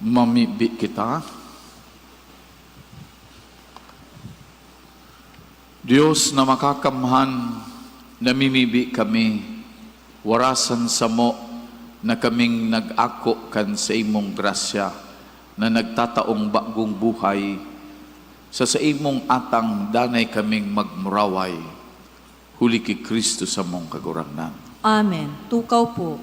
Mamibi kita. Dios na makakamhan, namimibi kami, warasan samo na kaming nag-ako kan saimong grasya na nagtataong bagong buhay. Sa saimong atang danay kaming magmuraway, huli ki Cristo samong Kagurangnan. Amen. Tukaw po.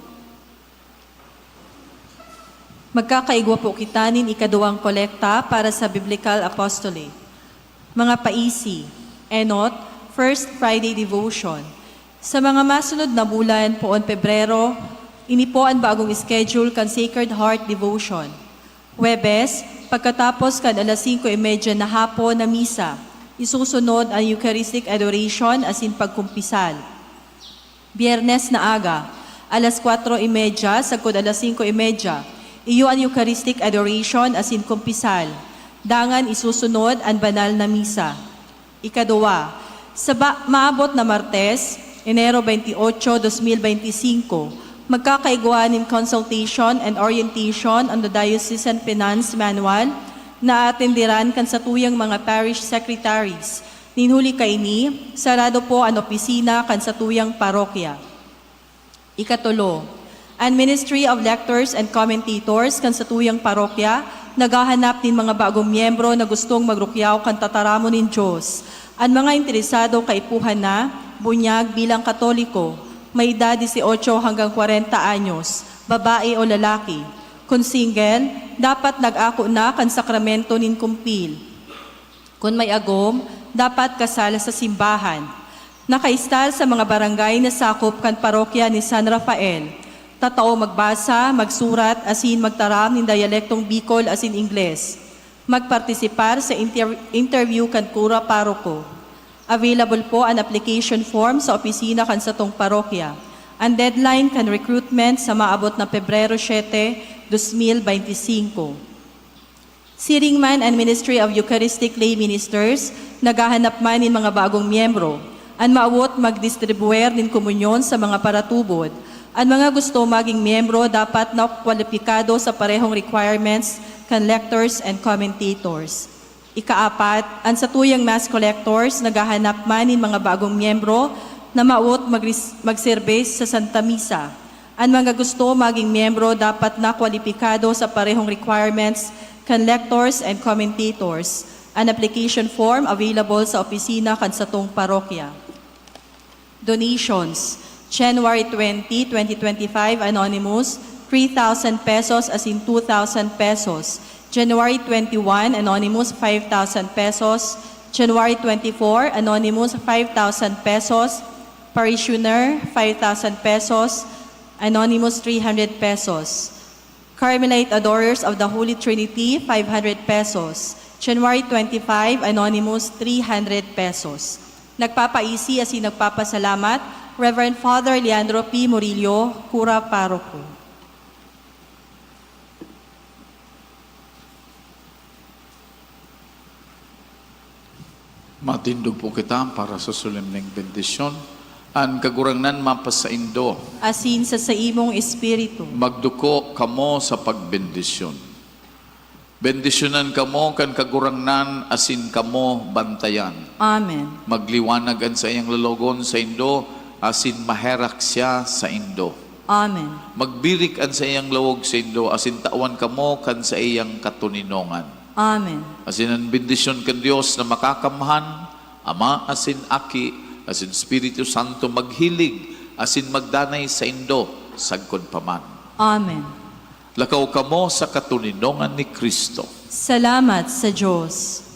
Magkakaigwa po kita nin ikaduwang kolekta para sa Biblical Apostolate. Mga paisi, enot, First Friday Devotion. Sa mga masunod na bulan, poon Pebrero, ini po an bagong schedule kan Sacred Heart Devotion. Huwebes, pagkatapos kan alas singko y media na hapon na misa, isusunod an Eucharistic Adoration asin pagkumpisal. Biyernes na aga, alas kwatro y media sagkod alas singko y media, iyo an Eucharistic Adoration asin kumpisal. Dangan isusunod an banal na misa. Ikaduwa, sa ba-, maabot na Martes, Enero twenty-eight, twenty twenty-five, magkakaigwa nin Consultation and Orientation on the Diocesan Finance Manual na aatenderan kan satuyang mga parish secretaries. Nin huli kaini, sarado po an opisina kan satuyang parokya. Ikatulo, an Ministry of Lectors and Commentators kan satuyang parokya naghahanap nin mga bagong miyembro na gustong magrukyaw kan tataramon nin Dios. An mga interesado kaipuhan na, bunyag bilang Katoliko, may edad dieciocho hanggang kwarenta anyos, babae o lalaki. Kun single, dapat nag-ako na kan sakramento nin kumpil. Kun may agom, dapat kasal sa simbahan. Nakaistar sa mga barangay na sakop kan parokya ni San Rafael. Tatao magbasa, magsurat, asin magtaram nin diyalektong Bicol asin Ingles. Magpartisipar sa inter-, interview kan kura paroko. Available po an application form sa opisina kan satong parokya. An deadline kan recruitment sa maabot na Pebrero siete, dos mil beinti singko. Siring man an Ministry of Eucharistic Lay Ministers, naghahanap man nin mga bagong miyembro. An mawot magdistribuer nin komunyon sa mga paratubod. An mga gusto maging miyembro dapat na kwalipikado sa parehong requirements kan lectors and commentators. Ikaapat, an satuyang mass collectors naghahanap man nin mga bagong miyembro na mawot magris-, magserbes sa Santa Misa. An mga gusto maging miyembro dapat na kwalipikado sa parehong requirements kan lectors and commentators. An application form available sa opisina kan satong parokya. Donations. January twenty, twenty twenty-five, anonymous, three thousand pesos asin two thousand pesos. January twenty-one, anonymous, five thousand pesos. January twenty-four, anonymous, five thousand pesos. Parishioner, five thousand pesos. Anonymous, three hundred pesos. Carmelite Adorers of the Holy Trinity, five hundred pesos. January twenty-five, anonymous, three hundred pesos. Nagpapaisi asin nagpapasalamat, Reverend Father Leandro P. Murillo, Kura Paroko. Matindog po kita para sa solemneng bendisyon. An Kagurangnan mapasaindo. Asin sa saimong espiritu. Magduko kamo sa pagbendisyon. Bendisyonan kamo kan Kagurangnan asin kamo bantayan. Amen. Magliwanag an saiyang lalawogon saindo, asin maherak siya saindo. Amen. Magbirik an saiyang lawog saindo, asin tawan kamo kan saiyang katoninongan. Amen. Asin an bendisyon kan Dios na Makakamhan, Ama asin Aki asin Espiritu Santo, maghilig asin magdanay saindo sagkod pa man. Amen. Lakaw kamo sa katoninongan ni Cristo. Salamat sa Dios.